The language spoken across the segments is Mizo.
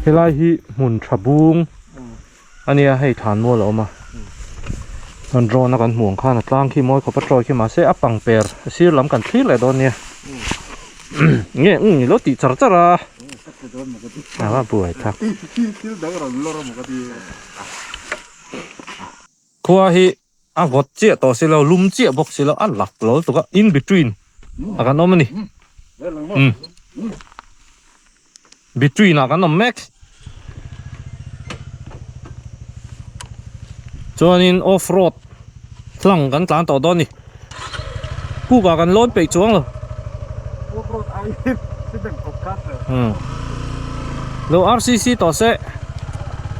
Helai hi hmun tha bung a nia hei thlan mual a awm a an drone a kan hmuh ang khan a tlang khi mawi khawp a tawi khi mahse a pang per a sir lam kan thlir leh dawn nia nge umm ilo tih char char a a buai thlak. Khua hi a vawt chiah tawh si lo, lum chiah bawk si lo, a lak lo lutuk a, in between ah kan awm a ni. Umm between ah kan awm mek. Chuanin off road hlang kan tlan tawh dawn a ni. Puk ah kan lawn peih chuang lo. Off road ai hian cement khawp khat lo. Umm lo RCC tawh se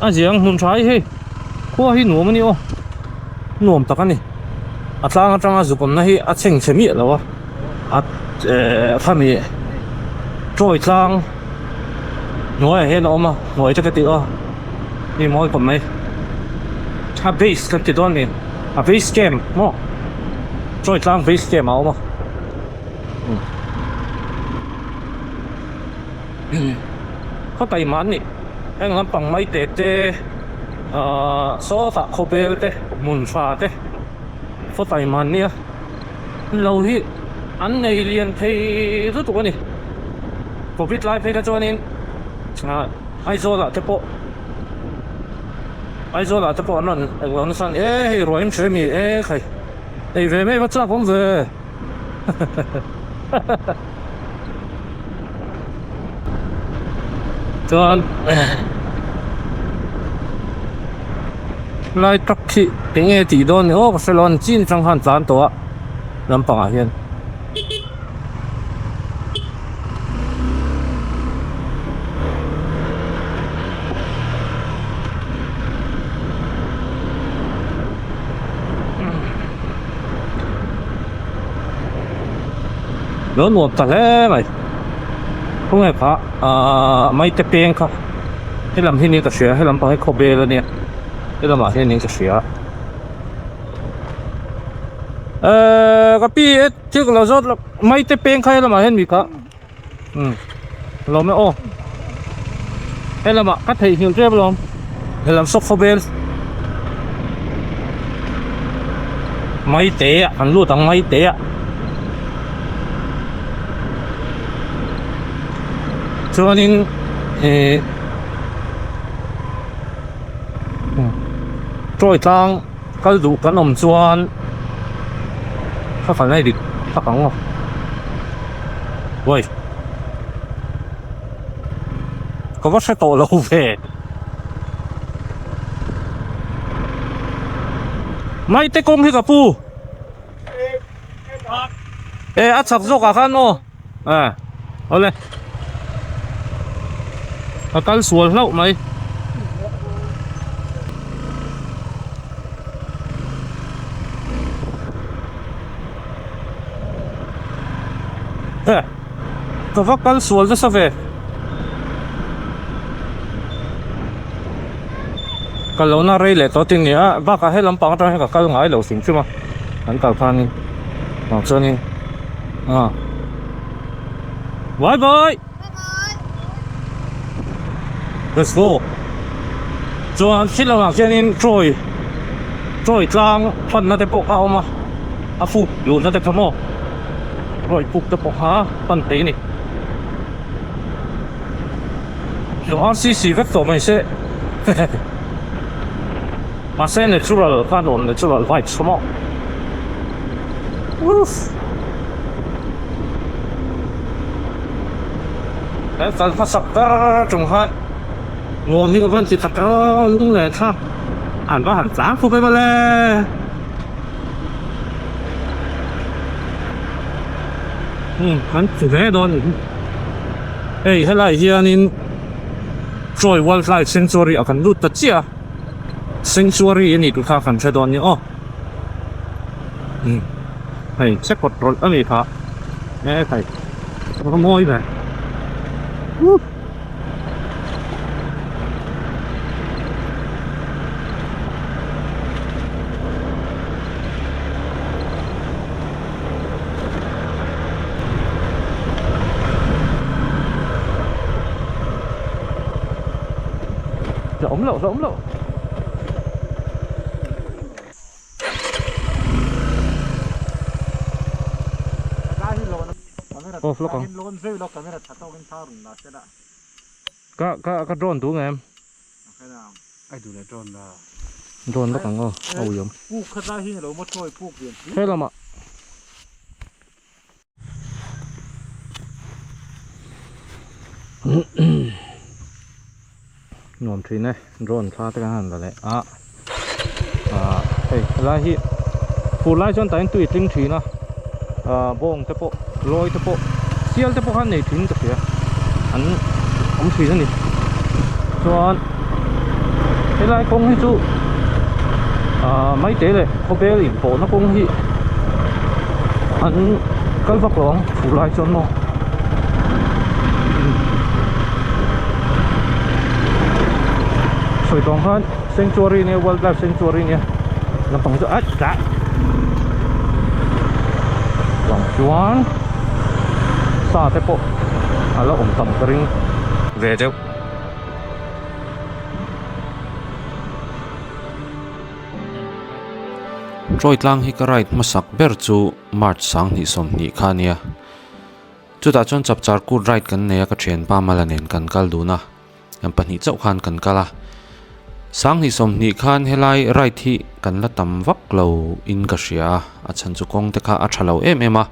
a ziang hmun tha hi hei khua hi nuam a ni aw nuam tak a ni a tlang atanga zuk awmna hi a chheng chhe miah lo a a ehh khami tawi tlang hnuaiah hian a awm a hnuai te ka tih aw hei mawi khawp mai a base kan ti dawn a ni a base camp maw tawi tlang base camp a awm a. Khaw taima an ni heng lampang mai te te ahh sawtah khawbel te hmun tha te khaw taima an nia lo hi an nei lian thei lutuk a ni covid lai phei kha chuanin ah Aizawl ah te pawh Aizawl ah te pawh an rawn englo nasa a ni e hei ruah in hre mi e khai ei ve mai va chak awm ve. Chuan lai truck khi eng nge tih dawn ni aw ka hre lo a ni chin atang khan tlan tawh a lampangah hian. Lo nuam ta hle mai khawnge kha ahh maite peng kha helam hi ni ka hria helam pang hi khawbel ania helamah hian in ka hria ehh ka pi e thil ka lo zawt lawk maite peng kha helamah hian mi kha umm lawm e aw helamah ka theihnghilh tep alawm helam saw khawbel maite ah kan lut ang maite ah chuanin ihh tawi tlang kal duh kan awm chuan ka kal na dik tak ang aw uai ka va hre tawh lo ve maite kawng hi ka pu e a chak zawk ah khan aw e awle a kal sual hlauh mai. E ka va kal sual nasa ve ka lo na rei leh tawh tin nia bakah he lampang atang hian ka kal ngai lo hrim hrim a an kal khanin vang chuanin ah bye bye let's go chuan khi lamah khianin trawi trawi tlang panna te pawh kha a awm a a fuk luhna te kha maw trawi puk te pawh kha pan thei a ni lo rcc vek tawh mai se mahse natural kha nuam natural vibes kha maw uff. Kan kal hmasak ber tum khan nuam hi ka van ti tak a lung leh thlak an va han tlang khawp em ale. Hmm kan ti ve dawn a ni hei helai hianin Troy Wildlife Sanctuary ah kan lut ta chiah a sanctuary a nih tur kha kan hre dawn nia aw hmm hei chekawt rawlh a nih phah e khai. Ka mawi ve. Woo. Hlauhawm loh hlauhawm loh. Off lawk ang. Ka ka ka drone duh ngem. Drone lawk ang aw a ui awm. He lamah. Nuam thin e drone thla te kan han la leh a ah hei helai hi fur lai chuan tah hian tui a tling thin a ah bawng te pawh lawi te pawh sial te pawh khan nei thin ka hria an awm thin a ni chuan helai kawng hi chu ah maite leh khawvel inpawhna kawng hi an kal vak lo ang fur lai chuan maw sawi tawng khan sanctuary nia wildlife sanctuary nia lampang chu a tah lang chuan sa te pawh a la awm tam ka ring ve deuh. Troy tlang hi ka ride hmasak ber chu March 20 sawmhnih kha ania. Chutah chuan chapchar kut ride kan nei a ka thianpa Mala nen kan kal dun a, kan pahnih chauh khan kan kal a. 20 sawmhnih khan helai ride hi kan la tam vak lo in ka hria a, a chhan chu kawng te kha a tha lo em em a,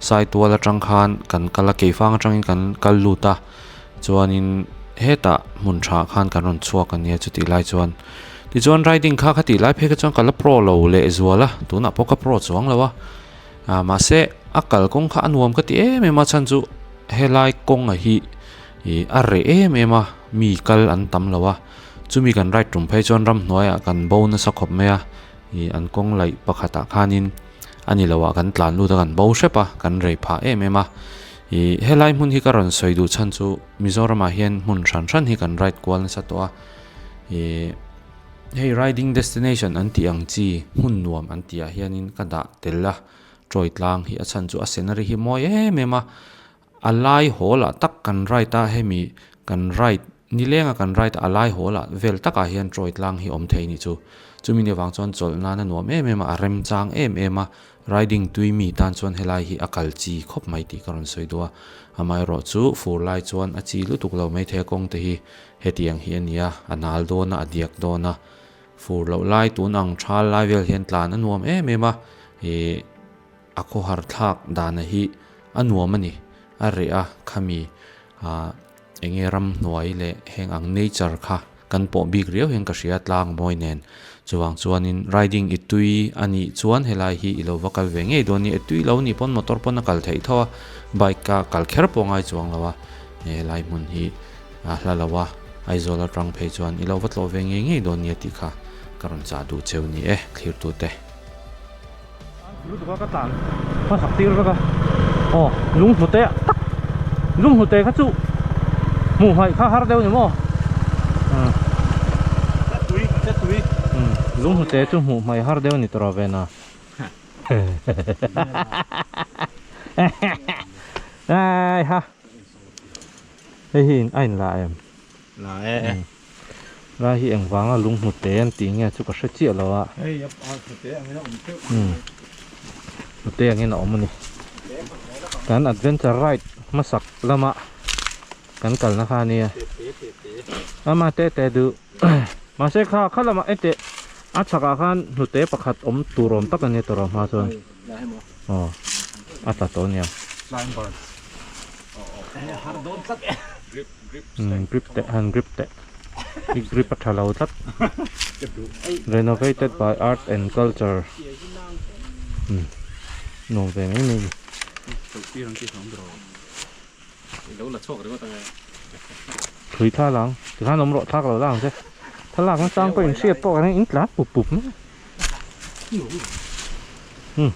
Saitual atang khan kan kal a, Keifang atangin kan kal lut a. Chuanin hetah hmun tha khan kan rawn chhuak a nia chutih lai chuan tichuan riding kha kha tih lai phei kha chuan ka la pro lo leh zual a tunah pawh ka pro chuang lo a ah mahse a kalkawng kha a nuam ka ti em em a chhan chu helai kawnga hi ih a reh em em a mi kal an tam lo a chumi kan ride tum phei chuan ramhnuaiah kan bo nasa khawp mai a ih an kawng laih pakhatah khanin a ni lo ah kan tlan lut a kan bo hrep a kan rei phah em em a. Ih helai hmun hi ka rawn sawi duh chhan chu Mizoramah hian hmun hran hran hi kan ride kual nasa tawh a ih hei riding destination an tih ang chi hmun nuam an tih ah hianin ka dah tel a Troy tlang hi a chhan chu a scenery hi mawi em em a a lai hawl ah tak kan ride a hemi kan ride Nilenga kan ride a lai hawl ah vel takah hian Troy tlang hi awm thei ni chu. Chumi ni vang chuan chawlh nan a nuam em em a, a remchang em em a, riding tui mi tan chuan helai hi a kal chi khawp mai tih ka rawn sawi duh a. Amaherawh chu fur lai chuan a chi lutuk lo mai thei a kawng te hi hetiang hi a ni a, a nal dawn a, a diak dawn a. Fur loh lai tun ang thal lai vel hian tlan a nuam em em a, ih a khawhar thlak dana hi a nuam a ni, a reh a khami ah. Enge ramhnuai leh heng ang nature kha kan pawh bik riau hian ka hria tlang mawi nen. Chuvang chuanin riding i tui a nih chuan helai hi i lo va kal ve ngei dawn ni. I tui lo nih pawn motor pawn a kal theih tho a, bike a kal kher pawh ngai chuang lo a. Helai hmun hi a hla lo a, Aizawl atang phei chuan i lo va tlawh ve ngei ngei dawn nia tih kha ka rawn chah duh cheu ni e thlirtute. Lutuk a ka tlan hmasak tir vek a aw lung hnute ah tak lung hnute kha chu hmuh hmaih kha har deuh ni maw umm lung hnute chu hmuh hmaih har deuh ni tawh ve na ai ha hei hi a in la em la e. Lai hi engvanga lung hnute an tih nge chu ka hre chiah lo a. Hei a hnute angin a awm teuh. Umm hnute angin a awm a ni. Kan adventure ride hmasak lama kan kalna kha a nia. Ama te te duh. Mahse kha kha lamah ente a chhakah khan hnute pakhat awm tur awm tak a nia tawrh hma chuan. Aw a tla tawh a nia. Umm grip teh han grip teh i grip a tha lo tlat renovated by art and culture umm nuam ve mai mai a ni. Thui thla lang tikhan awm rawh thlak lo la ang che thlalak na chang pawh inhriat pawh kan in tlan pup pup mai umm.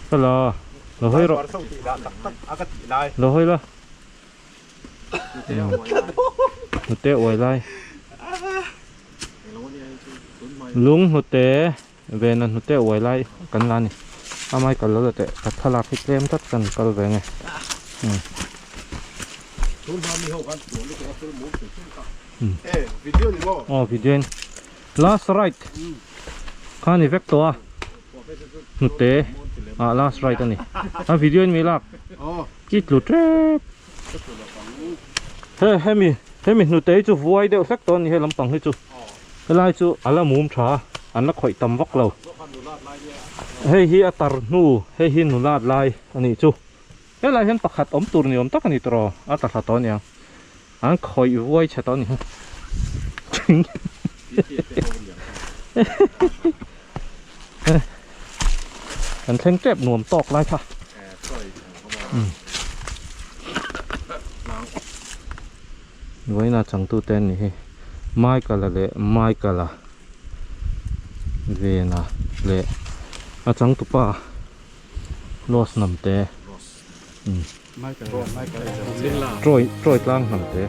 Ka la lo hawi rawh lo hawi la hnute uai lai lung hnute vena hnute uai lai kan la a ni amai kal lo la teh ka thlalak hi tlem tlat kan kal ve nge aw video in last ride kha ni vek tawh a hnute ah last ride a ni a video in mi lak i tlu tep he hemi hemi hnute hi chu vuai deuh hlek tawh a ni he lampang hi chu helai chu a la mum tha a an la khawih tam vak lo hei hi a tar hnu hei hi nulat lai a nih chu. Helai hian pakhat awm tur ni awm tak a ni tawh raw, a tla thla tawh aniang. An khawih vuai chhe tawh a ni. Kan thleng tep nuam tawk lai kha. Vawiina changtute an ni hi. Michael-a leh Michael-a Vena leh a changtupa. Lost hnam te Troy Troy tlang hnam te.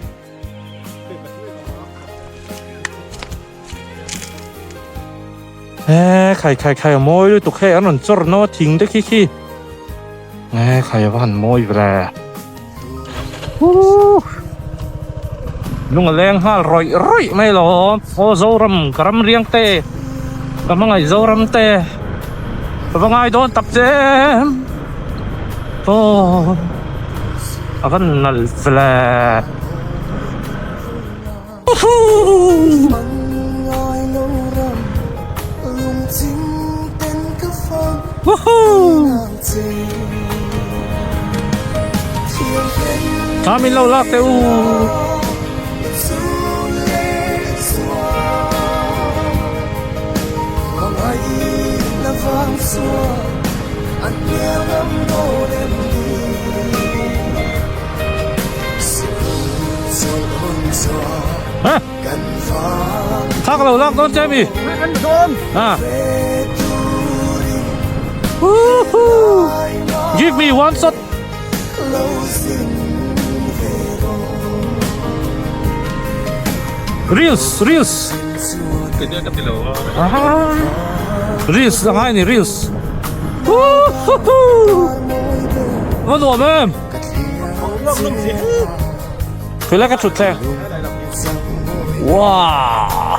He khai khai khai a mawi lutuk hei an rawn chawr no thing te khi khi he khai a va han mawi ve lung a leng nghal rawih rawih mai lo aw Zoram ka ram riang te ka hmangaih Zoram te ka va ngai dawn tak che em aw a va nalh vele Thla min lo lak teh u. Thak lo lak dawn che mi? Ha. Give me one shot. Reels, reels. Reels la ngai ni reels. Va nuam em. Tui lai ka thut thleng. Wow.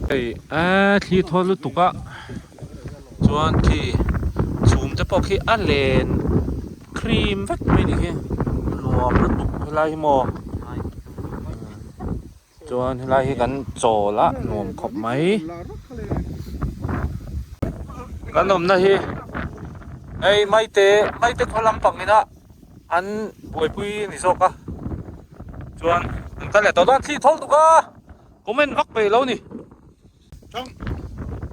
Hei eh thli thaw lutuk a chuan khi chhum te pawh khi a len cream vek mai ni khi nuam lutuk helai hi maw chuan helai hi kan chawl a nuam khawp mai kan awmna hi hei maite maite khaw lampang ina. an buaipui a ni zawk a chuan an kal leh tawh dawn thli thawl tuk a comment vak peih lo ni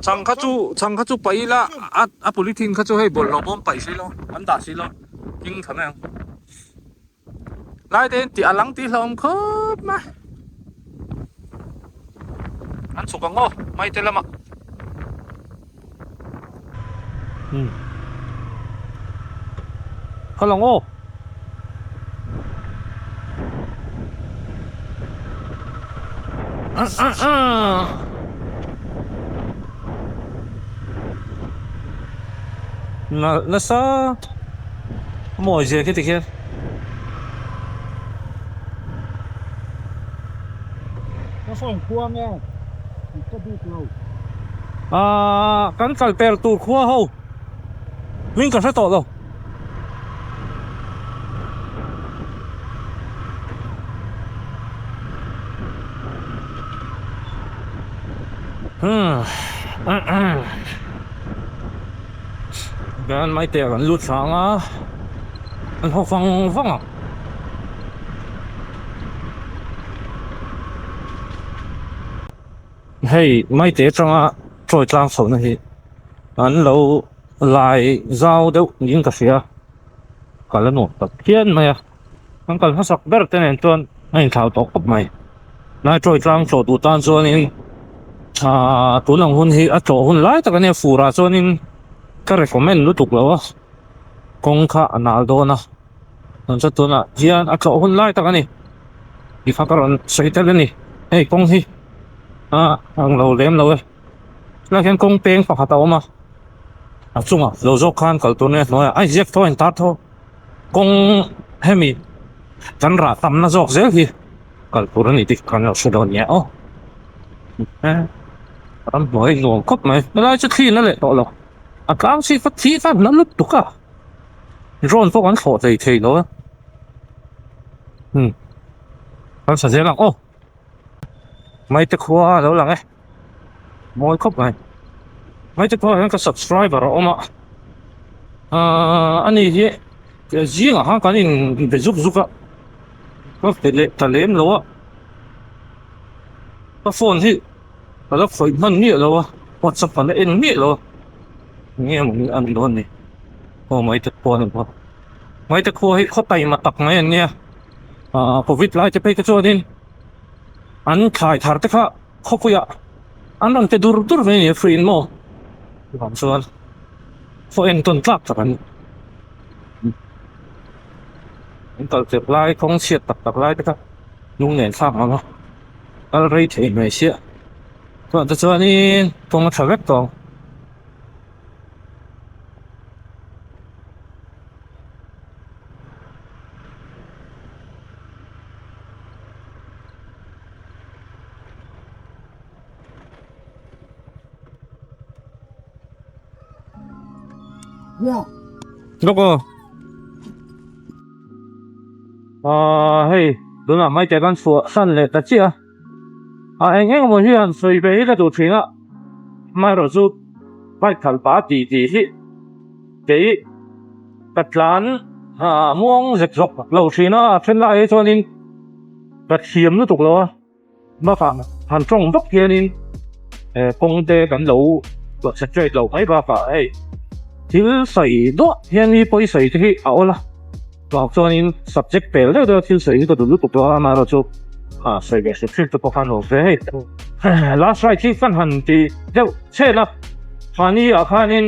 chhang kha chu chhang kha chu paih ila a a polythene kha chu hei bawlhhlawh bawm paih si lo an dah si lo king tha mai ang lai te in tih a lang tih hlauhawm khawp mai an chhuk ang aw mai te lamah. Kal ang aw. Nalh nasa mawi zia khi tikhian. Ka sawn khua nge ka bik lo. Aaa kan kal per tur khua ho hming ka hre tawh lo. Ban mai te an lut hrang a an haw vang vang a. Hei maite atanga chawi tlang chhohna hi an lo lai zau deuh niin ka hria kal a nuam tak phian mai a an kal hmasak ber te nen chuan a inthlau tawh khawp mai lai chawi tlang tlawh duh tan chuanin ahh tun ang hun hi a tlawh hun lai tak ania fur ah chuanin ka recommend lutuk lo a kawng kha a nal dawn a. Chuan chu tunah hian a tlawh hun lai tak a ni ti kha ka rawn sawi tel a ni hei kawng hi ah ang lo lem lo e tilai hian kawng peng pakhat a awm a a chungah lo zawk khan kal tur nia hnuaiah a inziak tho a intar tho kawng hemi kan rah tamna zawk zel hi kal tur a ni tih kan lo hre dawn nia aw ramhnuai nuam khawp mai helai chu thli na leh tawh lo a tlang si kha thi kha na lutuk a. Drone pawh kan thlawh thei thei lo a umm kan sa zel ang aw maite khua a lo lang e mawi khawp mai maite khua ah hian ka subscriber a awm a ahh ani hi zingah khan kan in be zuk zuk a ka pe leh ta lem lo a ka phone hi ka la khawih hman miah lo a whatsapp ka la en miah lo a. Nge maw an dawn ni aw maite khua ni bawk maite khua hi khaw taima tak mai an nia ah covid lai te phei te chuanin an thlai thar te kha khawpuiah an rawn pe dur dur mai a ni a free in maw chuvang chuan khaw entawn tlak tak an ni an kal tirh lai kawng chhiat tak tak lai te kha lung nen thlak ang a kal rei thei mai sia. Chuan te chuanin kawng a tha vek tawh ang. Lawk aw. Ahh hei tunah maite kan chhuah san leh ta chiah a. A eng eng emaw hian sawi ve hi ka duh thin a, amaherawhchu bike khalh pah tih tih hi kei ka tlan ah muang zek zawk lo thin a, a then lai hi chuanin ka thiam lutuk lo a, bakah han tawng vak hianin kawng te kan lo concentrate lo mai bakah hei thil sawi duah hian mi pawi sawi te hi a awl a. Chuvang chuanin subject pel deuh deuh a thil sawi hi ka duh lutuk lo a, amaherawhchu ah sawi leh hrim hrim te pawh khan awm ve hei. Last ride hi kan han ti deuh chhen a, mahni ah khanin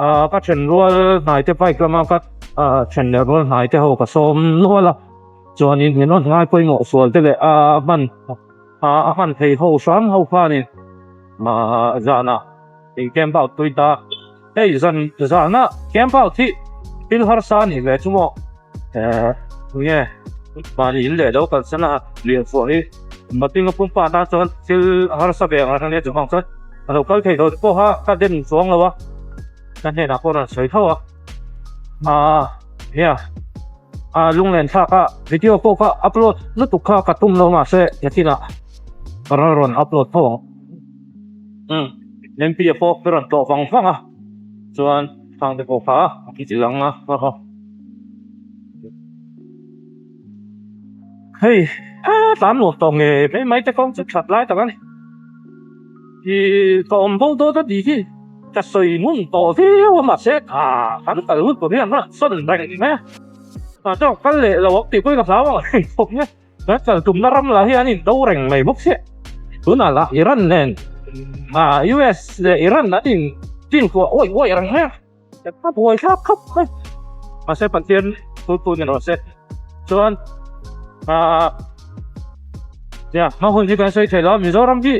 ah ka then rual hnai te bike lama ka ah then leh rual hnai te ho ka sawm nual a, chuanin min rawn ngai pawimawh sual te leh a hman a hman thei ho hram ho khanin ah zanah in camp out tui ta. Hei zan zana camp out hi thil harsa a nih ve chu maw eh nge mahni in leh lo kalsan a lian fuah hi Matinga pumpa atan chuan thil harsa ve ang reng ania chuvang chuan a lo kal thei lo te pawha ka den chuang lo a ka hnenah pawh rawn sawi tho a ah nia a lunglen thlak a video pawh kha upload lutuk kha ka tum lo mahse nitinah ka rawn upload tho ang. Umm MP a pawh ka rawn tlawh vang vang a chuan thang te pawh kha a ti lang a. Hei a tlan nuam tawh nge mai mai te kawng chu that lai tak a ni. Ih ka awm bo dawt a tih hi ka sawi ngun tawh viau a mahse ah kan kal hun tur hian a sawn reng mai a. Ah chuan kal leh lo ang tih pawhin ka hlau ang reng khawp nia. Kan kal tumna ram lah hi an indo reng mai bawk chiah. Tunah lah Iran nen ah US leh Iran an in tinkuah uaih uaih reng mai a. A buai thlak khawp mai. Mahse Pathian thu thu ni rawh se. Chuan ah nia hma hun hi kan sawi thei lo a Mizoram hi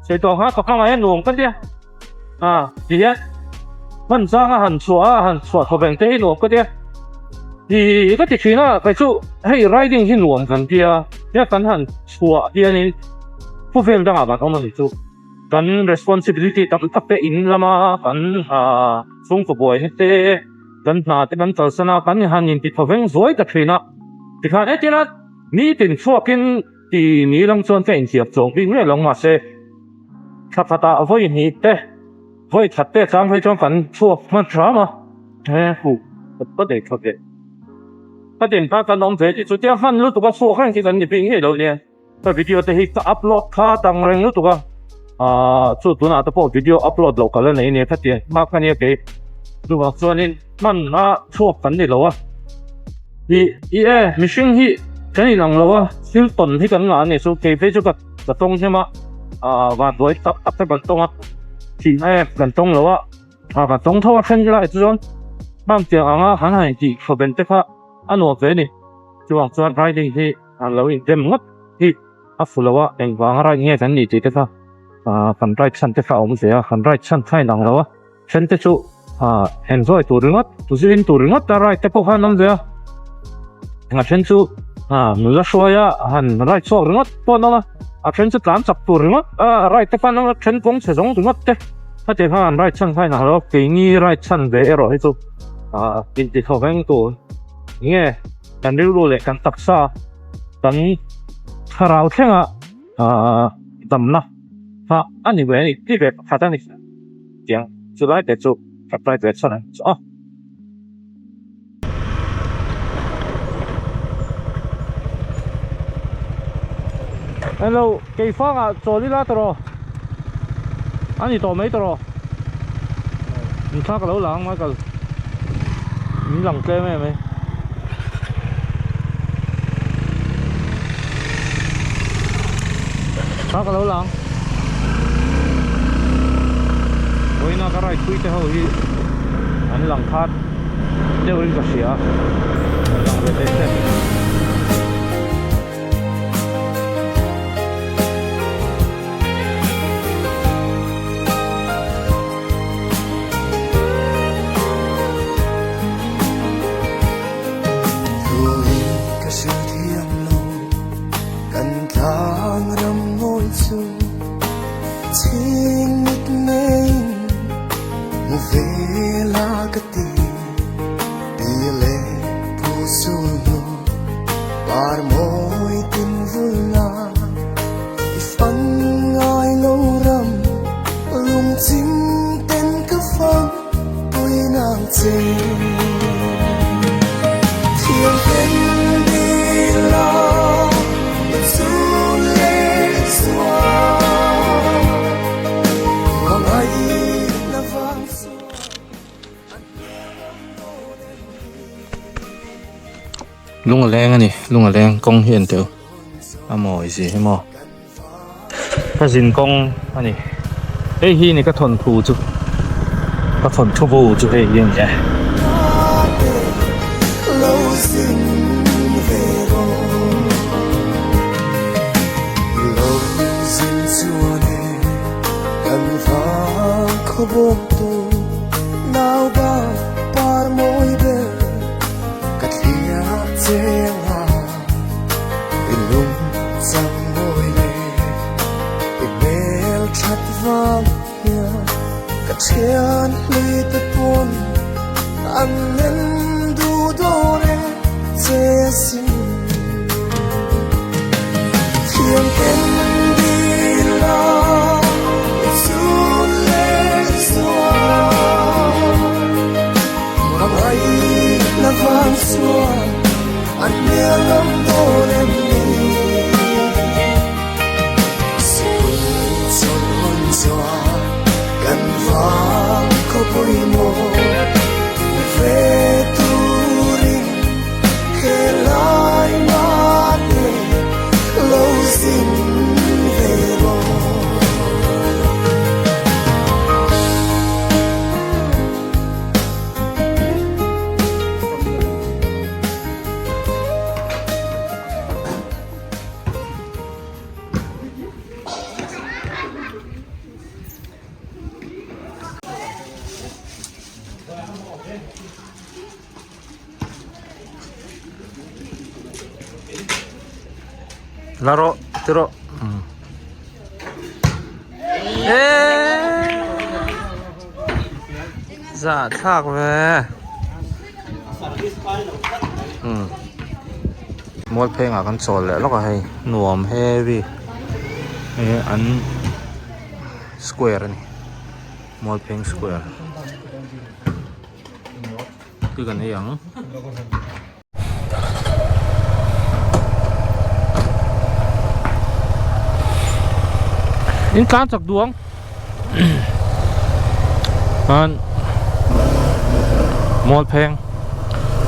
sawi tawh ang kha ka hmangaih a nuam ka tia. Ah ti hian hman changa han chhuah a han chhuah thaw veng te hi nuam ka tia. Ih ka ti thin a kei chu hei riding hi nuam kan tia tia kan han chhuah hianin khawvel dangah kan awm a ni chu. Kan responsibility tam tak te in lama kan chhungkaw buaina te kan hna te kan kalsan a kan han inti thaw veng zuai ta thin a tikhan hetina nitin chhuakin ti ni lang chuan ka inthiam chawng bik miah lo mahse thla khatah vawi hnih te vawi khat te chang phei chuan kan chhuak hman hram a he huh ka nei tha ve ka din kha kan awm ve tih chu tia hman lutuk a chhuak reng hi kan ni bik ngei lo nia. Ka video te hi ka upload kha tang reng lutuk a ah chu tunah te pawh video upload loh ka la nei nia khatiang hma kha nia kei chuvang chuanin hman a chhuak kan ni lo a ih ih e mihring hi kan inang lo a thil tawn hi kan ngah a ni chu kei phei chu ka ka tawng hnem a ah vanduai tak tak te kan tawng a thih em kan tawng lo a ah kan tawng tho a then lai chuan hman tiang anga han han intih khawben te kha a nuam ve a ni chuvang chuan riding hi. A lo indem ngawt hi a fu lo a, engvanga right nge kan nih tih te kha ah kan right chhan te kha a awm ve a, kan right chhan kha a inang lo a, then te chu ah enjoy tur ringawt, zin tur ringawt a right te pawh kha an awm ve a, a then chu ah nula hruai a han right chhuak ringawt pawh an awm a, a then chu tlan chak tur ringawt a right te kha an awm a, then kawng chhe zawng ringawt te hetiang khan an right chhan kha a inang lo a, keini right chhan ve erawh hi chu ah intithaw veng tur nge. Kan rilru leh kan taksa kan thlarau thlenga damna kha a ni ve a ni tih ve pakhat a ni tiang chu lai te chu ka try ve chhan ang chu aw. Hello keifangah chawl ila tawh a ni tawh mai tawh in thla ka lo la ang Michael min lang tlem em mai thla ka lo la ang vawiina ka ride pui te ho hi an lang khat deuh in ka hria an lang ve teh teh. Lung a leng a ni lung a leng kawng hi an teuh a mawi zia hi maw ka zin kawng a ni hei hi ni ka thawnthu chu ka thawnthu bu chu hei hi a ni e. Ka thliah cheng a i lung chang mawi le i hmel that vang hian ka thian hlui te pawn an nem duh dawn e che sin thiam ten dil a i chhun leh chuan. La rawh ti rawh eeee zah thlak ve umm mual pheng ah kan chawl leh lawk a hei nuam heavy hei an square a ni mual pheng square thil kan ei ang. In tlan chak duang an mual pheng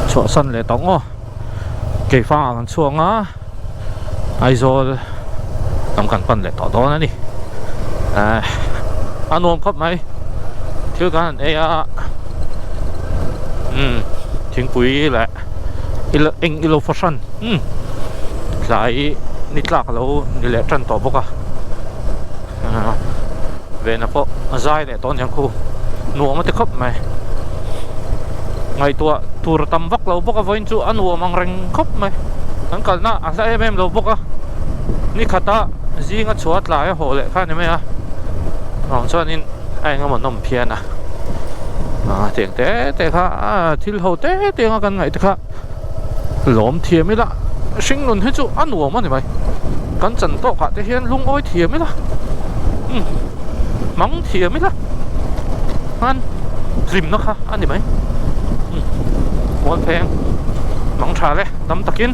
chhuah san leh tawng aw keifang ah kan chhuak a Aizawl lam kan pan leh tawh dawn a ni eh a nuam khawp mai thil kan han ei a umm thingpui leh ilo eng ilo fahran umm tlai ni tlak lo ni leh tan tawh bawk a ah vena pawh a zai leh tawh aniang khu nuam a ti khawp mai ngaihtuah tur a tam vak lo bawk a vawiin chu a nuam ang reng khawp mai kan kalna a hla em em lo bawk a ni khata zinga chhuah tlai a haw leh kha a ni mai a vang chuanin a eng emaw nawm phian a ah tiang te te kha ah thil ho te te anga kan ngaih te kha lawm thiam ila hring nun hi chu a nuam a ni mai kan chan tawk ah te hian lungawi thiam ila umm hmang thiam ila khan hlimna kha a ni mai umm mual pheng hmang tha le tam takin.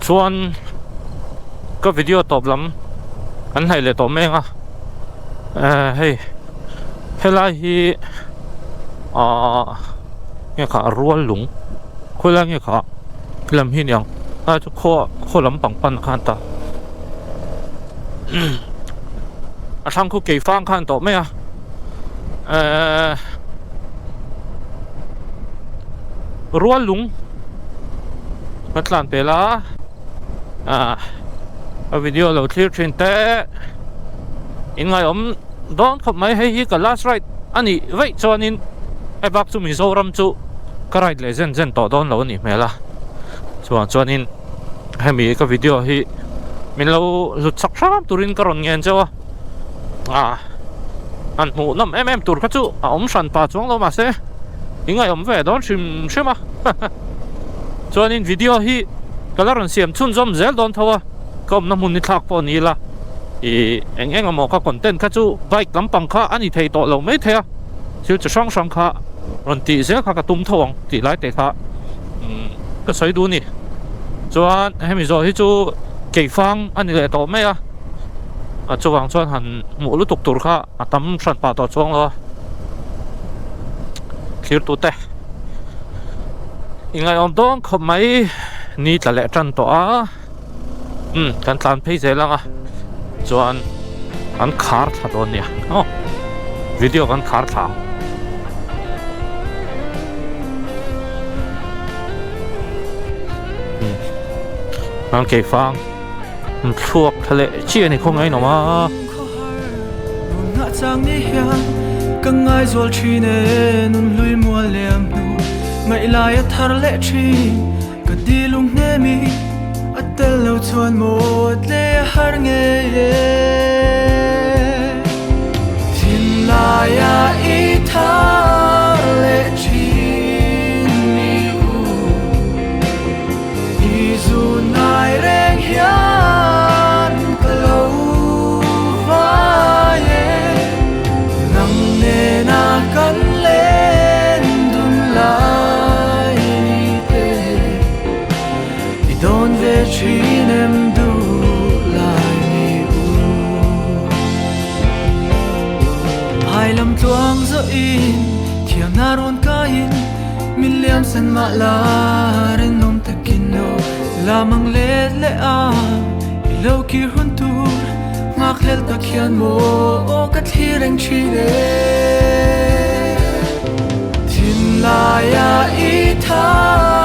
Chuan ka video tawp lam an hnaih leh tawh mek a eh hei helai hi ahh nge kha rual lung khawilai nge kha lam hi aniang a chu khaw khaw lam pang pan khan ta a thlang khu keifang khan tawh mai a eh rual lung ka tlan pel a ah a video lo thlir thin te in ngaiawm dawn khawp mai hei hi ka last ride a nih vaih chuanin hei bak chu Mizoram chu ka ride leh zen zen tawh dawn lo a nih hmel a chuvang chuanin hemi ka video hi min lo hlut chak hram turin ka rawn ngen chauh a ah han hmuh nawm em em tur kha chu a awm hran pa chuang lo mahse i ngaihawm ve dawn hrim hrim a chuanin video hi ka la rawn siam chhunzawm zel dawn tho a ka awmna hmun hi thlak pawh ni ila ih eng eng emaw ka content kha chu bike lampang kha a ni thei tawh lo maithei a thil chi hrang hrang kha rawn tih zel kha ka tum tho ang tih lai te kha umm ka sawi duh a ni chuan hemi zawh hi chu keifang a ni leh tawh mai a a chuvang chuan han hmuh lutuk tur kha a tam hran pah tawh chuang lo a thlir tute i ngaihawm dawn khawp mai ni tla leh tan tawh a umm kan tlan phei zel ang a chuan an khar thla dawn nia aw video kan khar thla ang. An keifang an thluak thla leh chiah a ni khaw ngainawm a. Ka ngaizual thin e nun hlui mual lem hnu ngaih lai a thar leh thin ka dilung hnem i a tel lo chuan maw tle a har ngei e thinlai a i thar leh thin mi u i zu ngai reng hian ka lo vai e nang nena kan len dun lai ni te i dawn ve thin em duh lai mi u hai lam tluang zawh in thiamna rawn kaiin Min liam sen mah la rinawm takin aw la mang let leh a i lo kir hun tur nghak hlel tak hian maw aw ka thlir reng thin e thinlai a i thar.